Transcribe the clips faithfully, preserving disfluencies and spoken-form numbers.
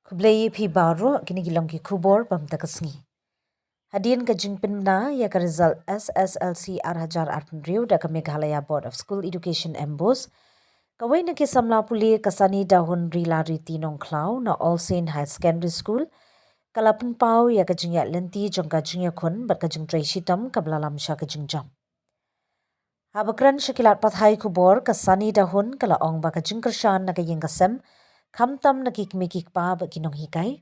Khublei ïa phi baroh, kine ki long ki khubor ba mynta ka sngi. Hadien ka jingpynbna ïa ka result S S L C ar hajar arphew hynriew da ka Meghalaya Board of School Education, MBOSE, kawei na ki samla pule ka Sani Dahun Rilariti Nongkhlaw na All Saint Higher Secondary School ka la pynpaw ïa ka jingïaid lynti jong ka jingïakhun bad ka jingtrei shitom kaba la lam sha ka jingjop. Haba kren sha ki lad pathai khubor, ka Sani Dahun ka la ong ba ka jingkyrshan na ka ïing ka sem, khamtam na ki kmie ki kpa bad ki nonghikai,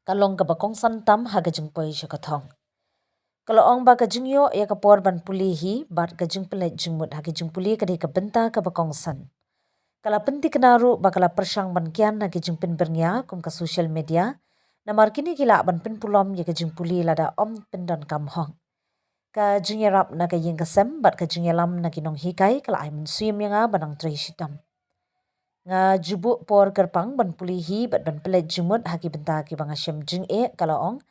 ka long kaba kongsan tam ha ka jingpoi sha ka thong. Ka la ong ba ka jingïoh ïa ka por ban pule hi bad ka jingpynleit jingmut ha ka jingpule ka dei ka bynta kaba kongsan. Ka la pynthikna ruh ba ka la pyrshang ban kiar na ki jingpynbyrngia kum ka social media, namar kine ki lah ban pynpulom ïa ka jingpule lada ym pyndonkam hok. Ka jingïarap na ka ïing ka sem bad ka jingïalam na ki nonghikai ka la ai mynsiem ïa nga ban nang trei shitom. Nga ju buh por kyrpang ban pule hi bad ban pynleit jingmut ha ki bynta kiba nga shem jingeh, ka la ong.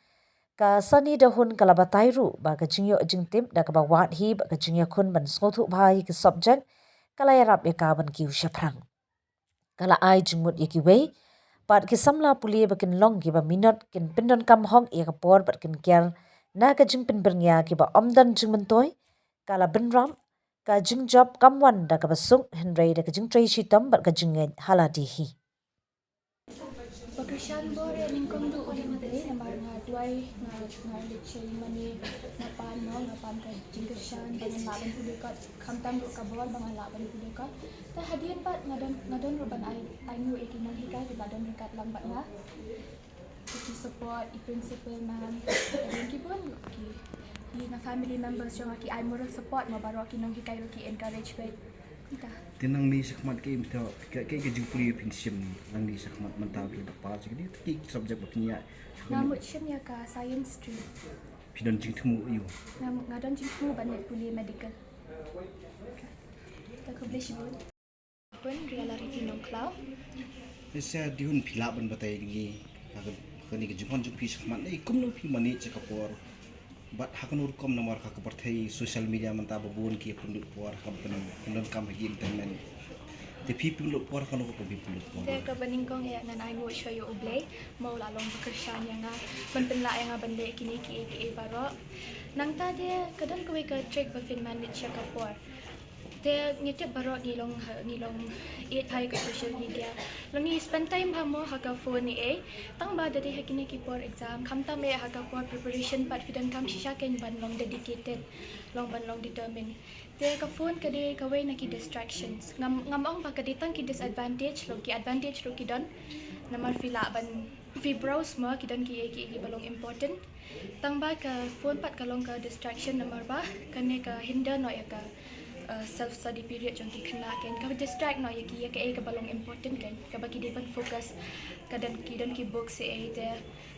Ka Sani Dahun ka la batai ruh ba ka jingïoh jingtip da kaba wad hi bad ka jingïakhun ban sngewthuh bha ïa ki subject ka la ïarap ïa ka ban kiew shaphrang. Ka la ai jingmut ïa kiwei pat ki samla pule ba kin long kiba minot, kin pyndonkam hok ïa ka por bad kin kiar na ka jingpynbyrngia kiba ym don jingmyntoi. Ka la bynrap, ka jingjop kam wan da kaba suk, hynrei da ka jingtrei shitom bad ka jingngeit ha lade hi. Ba kyrshan bor ïa nyngkong duh u dei u dei namar nga duwai, nga, nga leit sha ïing mane, nga pan mo, nga pan ka jingkyrshan ba ngan lah ban pule kot, khamtam ruh ka bor ba ngan lah ban pule kot. Te hadien pat nga don, nga don ruh ban ai, ai nguh ïa ki nonghikai kiba don ryngkat lang bad nga. Ki support i principal ma'am, hadien ki bun ki, ki na family members jong nga ki ai moral support, mo baroh ki nonghikai ruh ki encourage beit. Te nangne shakhmat kaei mynta, kaei ka jingpule phin shim nangne shakhmat mynta, phi da pass ïa kane, kaei ka subject ba phin ïa? Nga mut shim ïa ka science stream. Phi don jingthmu ïa u? Nga, nga don jingthmu ban leit pule medical. Te khublei shibun. Bun, Rilariti Nongkhlaw. Sani Dahun, phi lah ban batai ïa ngi ha ka, ha kane ka jingkhon jong phi shakhmat, eh, kumno phi manage ïa ka por? Bad ha kano rukom, namar ha ka pyrthei social media mynta ba bun ki pynlut por ha ka pyn-, pyndonkam ha ki entertainment. Te phi pynlut por ha kano rukom phi pynlut por? Te kaba nyngkong eh ngan ai nguh shuwa ïa U Blei, mo u la long ba kyrshan ïa nga, ban pynlah ïa nga ban leh kine kiei kiei baroh. Nangta te ka don kawei ka trick ba phin manage ïa ka por. Te ngi tip baroh ngi long ha, ngi long ïeit bha ïa ka social media. Long ngi spend time bha mo ha ka phone eh. Tang ba da dei ha kine ki por exam, khamtam eh ha ka por preparation pat phi donkam shisha kein ban long dedicated, long ban long determined. Te ka phone ka dei kawei na ki distractions. Ngam, ngam ong ba ka dei tang ki disadvantage, long ki advantage ruh ki don. Namar phi lah ban, phi browse mo, ki don kiei kiei kiba long important. Tang ba ka phone pat ka long ka distraction namar ba kane ka hinder noh ïa ka, uh, self study period jong ki khynnah kein, ka distract noh ïa ki ïa kaei kaba long important kein, kaba ki dei ban focus. Ka don, ki don ki books eh, te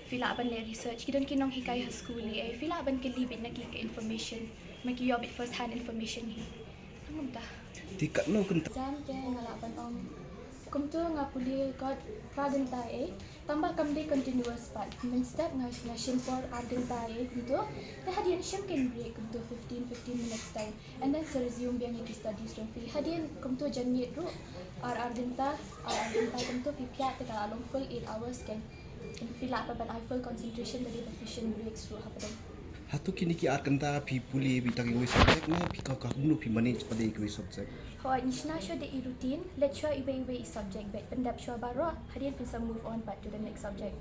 phi lah ban leh research, ki don ki nonghikai ha school eh, phi lah ban kylli beit na ki ka information, ma ki ïoh beit first hand information hi. Te katno kynta? Exam te nga lah ban ong kumto nga pule kot phra kynta eh. Tang ba kam dei continuous pat. Mynstep nga, nga shim por ar kynta eh kumto. Te hadien shim kein break kumto fifteen, fifteen minutes time. And then sa resume biang ïa ki studies jong phi. Hadien kumto janmiet ruh ar, ar kynta, ar, ar kynta kumto phi phiah te ka la long full eight hours kein. Phi lah pat ban ai full concentration da dei ba phi shim breaks ruh hapdeng. Hato kine ki ar kynta phi pule beit tang iwei subject ne phi ka, ka kumno phi manage pat da iwei subject? Hooid, ngi shna shuwa da i routine, leit shuwa iwei iwei i subject beit, pyndep shuwa baroh, hadien phin sa move on pat to the next subject.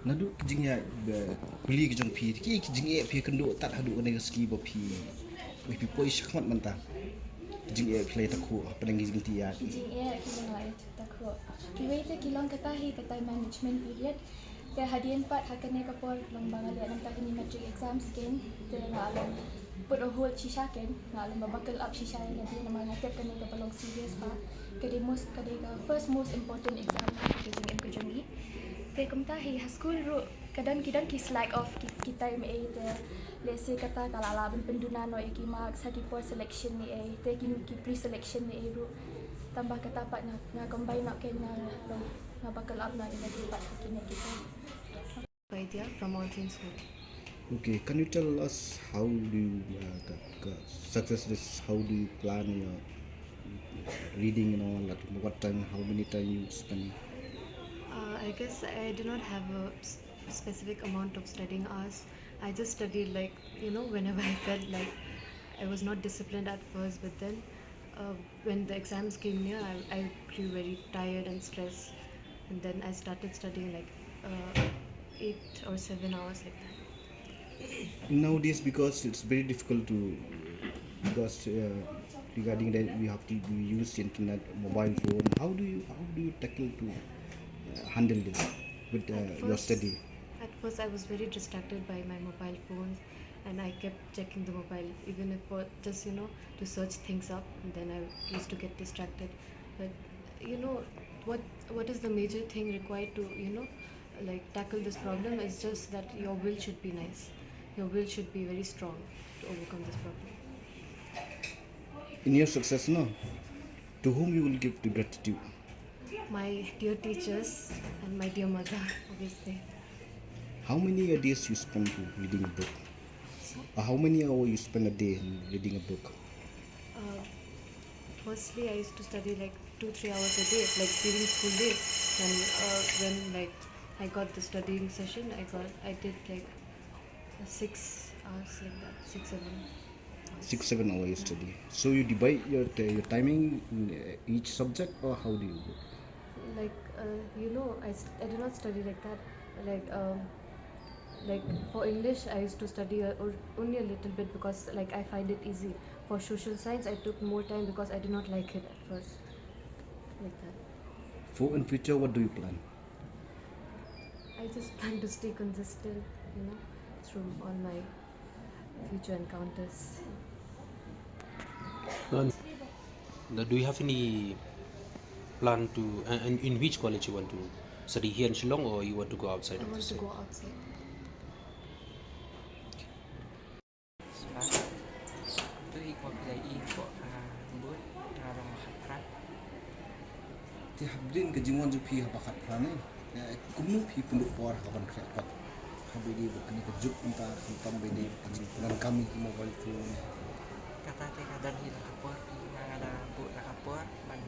Naduh ki jingïa, eh, pule ki jong phi, ki, ki jingeh phi kynduh tad haduh kane ka sngi ba phi, ba phi poi shakhmat mynta. Ki jingeh phi la ïa takhuh hapdeng ki jingthiah. Ki jingeh ki la ïa takhuh. Kiwei te ki long kata hi ka time management period. Te hadien pat ha kane ka por long ba nga leh nangta kine matric exams kein. Te nga long put a hold shisha kein. Nga long ba buckle up shisha ïa lade namar nga tip kane kaba long serious bha. Ka dei most, ka dei ka first most important exam ha ka jingim ka jong ngi. Te kumta hi ha school ruh ka don ki, don ki slack off ki, ki time eh te. Let's say kata ka la lah ban pynduna noh ïa ki marks ha ki por selection eh, te ki, ki pre-selection eh ruh. Tang ba kata pat nga, nga combine noh kein, nga, nga buckle up noh ïa lade pat ha kine ki por. Vaidya from All Saints School. Okay, can you tell us how do you, uh, ka, ka success this, how do you plan your reading and all that? What time, how many time you spend? Uh, I guess I did not have a s- specific amount of studying hours. I just studied, like, you know, whenever I felt like. I was not disciplined at first, but then uh, when the exams came near, I, I grew very tired and stressed. And then I started studying like uh, eight or seven hours like that. Nowadays, because it's very difficult to, because uh, regarding that we have to use internet, mobile phone. How do you how do you tackle to uh, handle this with uh, your study? At first, I was very distracted by my mobile phones, and I kept checking the mobile, even if for just, you know, to search things up. And then I used to get distracted. But you know what? What is the major thing required to, you know, like, tackle this problem is just that your will should be nice. Your will should be very strong to overcome this problem. In your success, no, to whom you will give the gratitude? My dear teachers and my dear mother, obviously. How many a days you spend reading a book? Or how many hours you spend a day in reading a book? Uh, firstly, I used to study like two, three hours a day, like during school days. And uh, when, like, I got the studying session, I got, I did like six hours like that, six, seven. Six, seven hours you study. So you divide your t- your timing in uh, each subject, or how do you do? Like uh, you know, I, st- I do not study like that. Like um, like for English, I used to study uh, or- only a little bit because, like, I find it easy. For social science, I took more time because I did not like it at first. Like that. For in future, what do you plan? I just plan to stay consistent, you know, through all my future encounters. Now, do you have any plan to, uh, in, in which college you want to study, here in Shillong, or you want to go outside I of the want to state? Go outside. Spa. Tu i ko pilai i ko ka but ka rong khat prat. Te hapdin ka jingwan jong phi haba khat phra ne, kumno phi pynduh por ha ka ban khreh kot? Haba dei ba kane ka juk mynta, khamtam ba dei ka jingpyndonkam ïa ki mobile phone. Kata te ka don hi la ka por, i nga nga da buh la ka por ban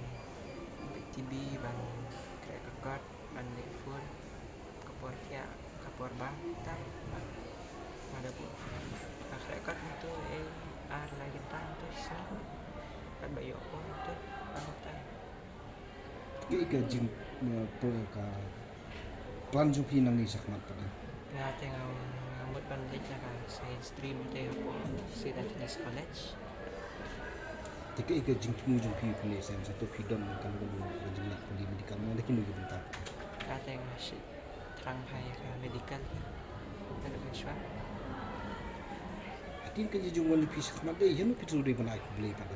bit T V, ban khreh ka kot, ban leh phone. Ka por khiah, ka por bam, ta ban nga da buh. Ka khreh kot mynta e ar lai kynta mynta shisha. Kat ba ïoh por mynta ban ta. Kaei ka jing, eh, ka plan jong phi nangne shakhmat pat? Nga te nga nga mut ban leit na ka science stream te hapoh Saint Anthony's College. Te kaei ka jingthmu jong phi pule science, to phi don ka long ka jingleh pule medical, na da kino ki bynta? Nga te nga shait thrang bha ïa ka medical hi. Te ka shwa. Hatin ka jingwan jong phi shakhmat dei ïano phi trei ban ai khublei pat?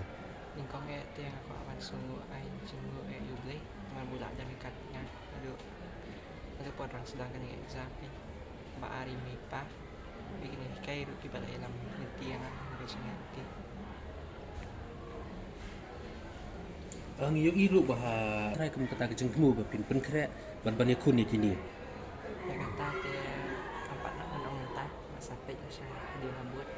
Nyngkong eh te nga kwah ban sngewnguh ai jingmut eh ïa U Blei namar ba u la ïarap ïa nga naduh naduh por dang sdang kane ka exam hi. Ba ar i mei pa. Ba kine hikai ruh kiba la ïalam lynti ïa nga ha ka jingïaid lynti. Ang ïohi ruh ba ha trai kum kata ka jingthmu ba phin pynkhreh bad ban ïakhun ïa kine. Ïa kata te kam pat nak ban ong mynta, nga sa peit sha dei la bud.